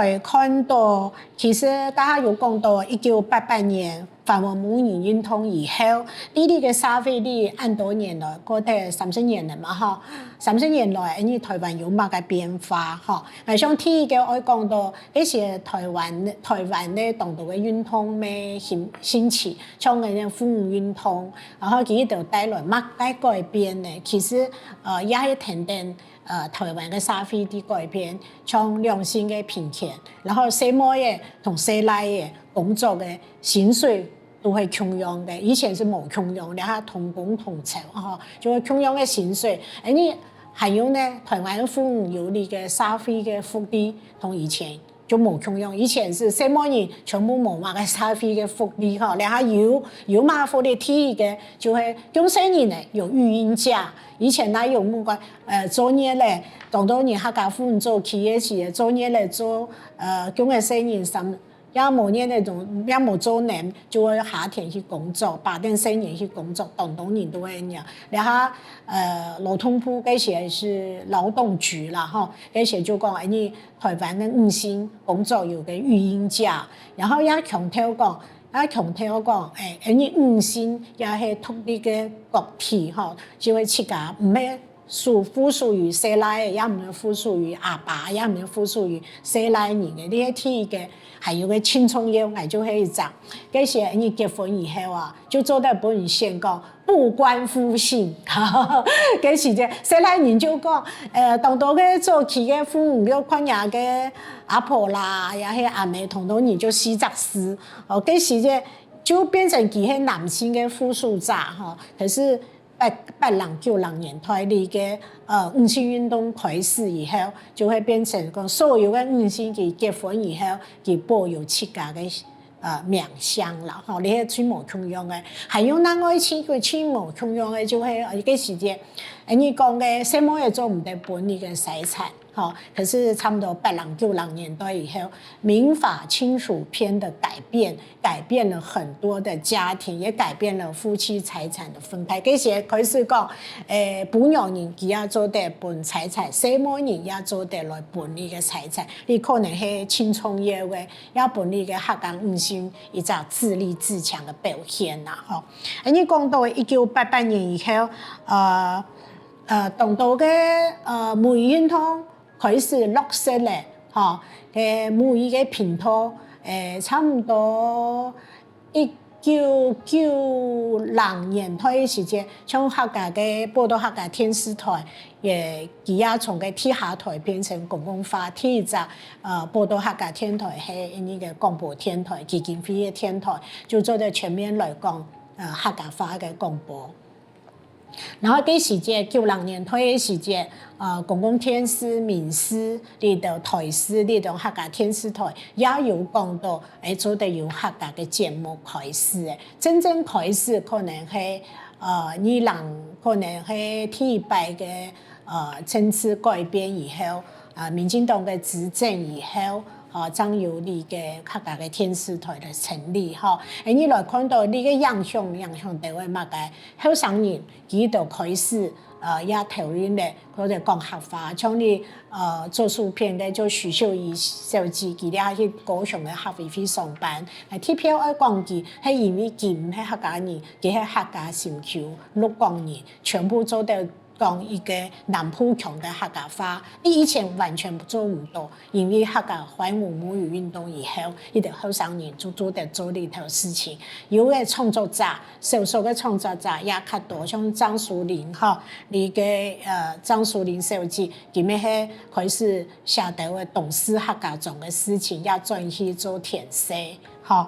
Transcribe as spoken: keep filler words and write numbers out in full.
來看到，其實大家有講到一九八八年反文母語運動以後，在這个社會裡恁多年來，過忒三十年了嘛吼，三十年來，恁樣台灣有麼个變化吼？𠊎想第一个愛講到，該時台灣，台灣个當多个運動个興，興起，像該个婦女運動，然後佢兜帶來麼个改變呢？其實，呃，也係跈等 呃，台灣个社會在改變，像兩性个平權，然後細妹仔同細倈仔工作个薪水都係共樣个，以前係無共樣，這下同工同酬吼，就係共樣个薪水。恁樣還有呢，台灣个婦女有這个社會个福利同以前就無共樣，以前係細妹人全部無麼个社會个福利吼，這下有，有麼个福利？第一个就係降細人仔有育嬰假，以前哪有麼个 呃，做月仔，當多人客家婦女早期个時，做月仔做，呃，降个細人三，也無月仔做，也無做呢，就會下田去工作，揹等細人去工作，當多人都會恁樣。這下，呃，勞動部該時係勞動局啦吼，該時就講，哎，你台灣个女性工作有个育嬰假，然後也強調講，也強調講，哎，哎，你女性也係獨立个個體吼，就係自家毋係 屬，附屬於細倈仔，也毋係附屬於阿爸，也毋係附屬於細倈人个。這係第一个，還有个盡重要，𠊎就係一隻。該時你結婚以後啊，就做得分人選講不官不姓。該時節，細倈人就講，呃，當多个早期个婦女，就看若个阿婆啦，也係阿姆，當多人就四隻字。哦，該時節就變成佢係男性个附屬者吼。可是 八，八零九零年代裡个，呃，女性運動開始以後，就會變成講所有个女性佢結婚以後，佢保有自家个，呃，名聲啦吼，這係盡無共樣个。還有另外一個盡無共樣个，就係，呃，該時節，呃，你講个細妹仔做毋得分你个財產。 吼，可是差不多八零九零年代以後，民法親屬編的改變，改變了很多的家庭，也改變了夫妻財產的分配。該時開始講，欸，餔娘人佢也做得分財產，細妹人也做得來分你个財產。你可能係盡重要个，也分你个客家女性一隻自立自強个表現啦，吼。欸，你講到一九八八年以後，呃， 呃，當多个，呃，母語運動開始落實了，吼，个母語个頻道，欸，差不多一九九零年代个時節，像客家个寶島客家電視台，也，佢也從个地下台變成公共化，第一隻，呃，寶島客家電台係該个廣播電台，基金會个電台，就做得全面來講，呃，客家話个廣播。 然後該時節，九零年代个時節，呃，公共電視、民視，這兜台視，這兜客家電視台，也有講到，欸，做得有客家个節目開始欸。真正開始可能係，呃，二零，可能係第一擺个，呃，政治改變以後，呃，民進黨个執政以後， 吼，正有這个客家个電視台个成立，吼。欸，你來看到這个影響，影響到个麼个？後生人，佢兜開始，呃，也投入了，或者講客話，像你，呃，做書評个，就許秀怡小姐，佢這去高雄个客委會上班，欸，特別愛講佢，係因為佢毋係客家人，佢係客家心臼，鹿港人，全部做得 講一个南部腔个客家話，佢以前完全做毋到，因為客家反文母語運動以後，這兜後生人就做得做這條事情。有个創作者，少數个創作者也較多，像張淑玲吼，這个，呃，張淑玲小姐，佢乜係開始寫兜个東勢客家庄个事情，也轉去做電視，吼。